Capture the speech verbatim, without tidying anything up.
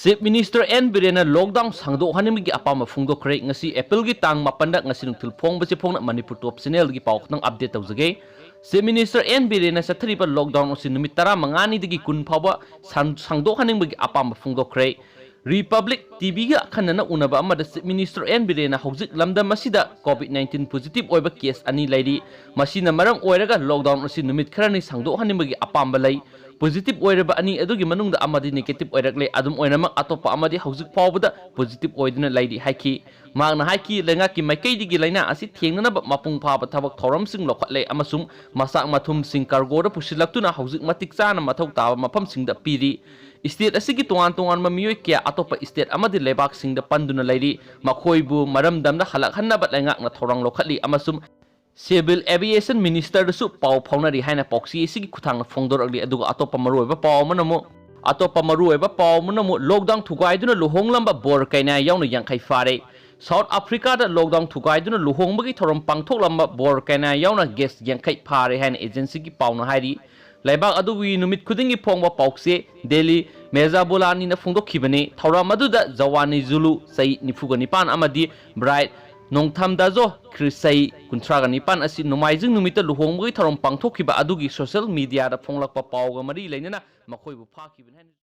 Chief Minister and ꯕꯤꯔꯦꯟꯅ lockdown ꯁꯥꯡꯗꯣꯛꯍꯟꯅꯤꯡꯕꯒꯤ ꯑꯄꯥꯝꯕ ꯐꯣꯡꯗꯣꯛꯈ꯭ꯔꯦ꯫ ꯉꯁꯤ Aprilꯒꯤ ꯇꯥꯡ ꯃꯥꯄꯟꯗ, ꯉꯁꯤ ꯅꯨꯡꯊꯤꯜ ꯐꯣꯡꯕꯁꯦ ꯐꯣꯡꯅ Manipur Top Channelꯒꯤ ꯄꯥꯎ ꯈꯛꯇꯪ update ꯇꯧꯖꯒꯦ꯫ Chief Minister ꯑꯦꯟ ꯕꯤꯔꯦꯟꯅ ꯆꯠꯊꯔꯤꯕ lockdown ꯑꯁꯤ ꯅꯨꯃꯤꯠ ꯇꯔꯥꯃꯉꯥꯅꯤꯗꯒꯤ ꯀꯨꯟ ꯐꯥꯎꯕ ꯁꯥꯡ-, ꯁꯥꯡꯗꯣꯛꯍꯟꯅꯤꯡꯕꯒꯤ ꯑꯄꯥꯝꯕ ꯐꯣꯡꯗꯣꯛꯈ꯭ꯔꯦ꯫ Republic ꯇꯤꯚꯤꯒ ꯑꯈꯟꯅꯅ ꯎꯅꯕ ꯑꯃꯗ Chief Minister ꯑꯦꯟ ꯕꯤꯔꯦꯟꯅ ꯍꯧꯖꯤꯛ ꯂꯝꯗꯝ ꯑꯁꯤꯗ COVID nineteen positive ꯑꯣꯏꯕ case ꯑꯅꯤ ꯂꯩꯔꯤ꯫ ꯃꯁꯤꯅ ꯃꯔꯝ ꯑꯣꯏꯔꯒ lockdown ꯑꯁꯤ ꯅꯨꯃꯤꯠ ꯈꯔꯅꯤ ꯁꯥꯡꯗꯣꯛꯍꯟꯅꯤꯡꯕꯒꯤ ꯑꯄꯥꯝꯕ ꯂꯩ꯫ Positive ꯑꯣꯏꯔꯕ ꯑꯅꯤ ꯑꯗꯨꯒꯤ ꯃꯅꯨꯡꯗ ꯑꯃꯗꯤ negative ꯑꯣꯏꯔꯛꯂꯦ꯫ ꯑꯗꯨꯝ ꯑꯣꯏꯅꯃꯛ, ꯑꯇꯣꯞꯄ ꯑꯃꯗꯤ ꯍꯧꯖꯤꯛ ꯐꯥꯎꯕꯗ positive ꯑꯣꯏꯗꯨꯅ ꯂꯩꯔꯤ ꯍꯥꯏꯈꯤ꯫ ꯃꯍꯥꯛꯅ ꯍꯥꯏꯈꯤ, ꯂꯩꯉꯥꯛꯀꯤ ꯃꯥꯏꯀꯩꯗꯒꯤ ꯂꯥꯏꯅꯥ ꯑꯁꯤ ꯊꯦꯡꯅꯅꯕ ꯃꯄꯨꯡ ꯐꯥꯕ ꯊꯕꯛ ꯊꯧꯔꯝꯁꯤꯡ ꯂꯧꯈꯠꯂꯦ ꯑꯃꯁꯨꯡ ꯃꯆꯥꯛ ꯃꯊꯨꯝꯁꯤꯡ cargoꯗ ꯄꯨꯁꯤꯜꯂꯛꯇꯨꯅ ꯍꯧꯖꯤꯛ ꯃꯇꯤꯛ ꯆꯥꯅ ꯃꯊꯧ ꯇꯥꯕ ꯃꯐꯝꯁꯤꯡꯗ ꯄꯤꯔꯤ꯫ State ꯑꯁꯤꯒꯤ ꯇꯣꯉꯥꯟ ꯇꯣꯉꯥꯟꯕ ꯃꯤꯑꯣꯏ ꯀꯌꯥ ꯑꯇꯣꯞꯄ state ꯑꯃꯗꯤ ꯂꯩꯕꯥꯛꯁꯤꯡꯗ ꯄꯟꯗꯨꯅ ꯂꯩꯔꯤ꯫ ꯃꯈꯣꯏꯕꯨ ꯃꯔꯝꯗꯝꯗ ꯍꯜꯂꯛꯍꯟꯅꯕ ꯂꯩꯉꯥꯛꯅ ꯊꯧꯔꯥꯡ ꯂꯧꯈꯠꯂꯤ ꯑꯃꯁꯨꯡ Civil Aviation Ministerꯗꯁꯨ ꯄꯥꯎ ꯐꯥꯎꯅꯔꯤ ꯍꯥꯏꯅ ꯄꯥꯎꯆꯦ ꯑꯁꯤꯒꯤ ꯈꯨꯠꯊꯥꯡꯗ ꯐꯣꯡꯗꯣꯔꯛꯂꯤ꯫ ꯑꯗꯨꯒ ꯑꯇꯣꯞꯄ ꯃꯔꯨꯑꯣꯏꯕ ꯄꯥꯎ ꯑꯃꯅ ꯑꯃꯨꯛ, ꯑꯇꯣꯞꯄ ꯃꯔꯨꯑꯣꯏꯕ ꯄꯥꯎ ꯑꯃꯅ ꯑꯃꯨꯛ, lockdown ꯊꯨꯒꯥꯏꯗꯨꯅ ꯂꯨꯍꯣꯡꯂꯝꯕ ꯕꯣꯔ ꯀꯩꯅꯥ ꯌꯥꯎꯅ ꯌꯥꯡꯈꯩ ꯐꯥꯔꯦ꯫ South Africaꯗ lockdown ꯊꯨꯒꯥꯏꯗꯨꯅ ꯂꯨꯍꯣꯡꯕꯒꯤ ꯊꯧꯔꯝ ꯄꯥꯡꯊꯣꯛꯂꯝꯕ ꯕꯣꯔ ꯀꯩꯅꯥ ꯌꯥꯎꯅ guest ꯌꯥꯡꯈꯩ ꯐꯥꯔꯦ ꯍꯥꯏꯅ agencyꯒꯤ ꯄꯥꯎꯅ ꯍꯥꯏꯔꯤ꯫ ꯂꯩꯕꯥꯛ ꯑꯗꯨꯒꯤ ꯅꯨꯃꯤꯠ ꯈꯨꯗꯤꯡꯒꯤ ꯐꯣꯡꯕ ꯄꯥꯎꯆꯦ Daily Mezabulaniꯅ ꯐꯣꯡꯗꯣꯛꯈꯤꯕꯅꯤ꯫ ꯊꯧꯔꯝ ꯑꯗꯨꯗ ꯖꯋꯥꯅꯤ ꯖꯨꯂꯨ ꯆꯍꯤ ꯅꯤꯐꯨꯒ ꯅꯤꯄꯥꯟ ꯑꯃꯗꯤ Bright ꯅꯣꯡꯊꯝꯗꯥꯖꯣ ꯈ꯭ꯔꯤꯁ ꯆꯍꯤ ꯀꯨꯟꯊ꯭ꯔꯥꯒ ꯅꯤꯄꯥꯟ ꯑꯁꯤ ꯅꯣꯡꯃꯥꯏꯖꯤꯡ ꯅꯨꯃꯤꯠꯇ ꯂꯨꯍꯣꯡꯕꯒꯤ ꯊꯧꯔꯝ ꯄꯥꯡꯊꯣꯛꯈꯤꯕ ꯑꯗꯨꯒꯤ social mediaꯗ ꯐꯣꯡꯂꯛꯄ ꯄꯥꯎꯒ ꯃꯔꯤ ꯂꯩꯅꯅ ꯃꯈꯣꯏꯕꯨ ꯐꯥꯈꯤꯕꯅꯤ ꯍꯥꯏꯅ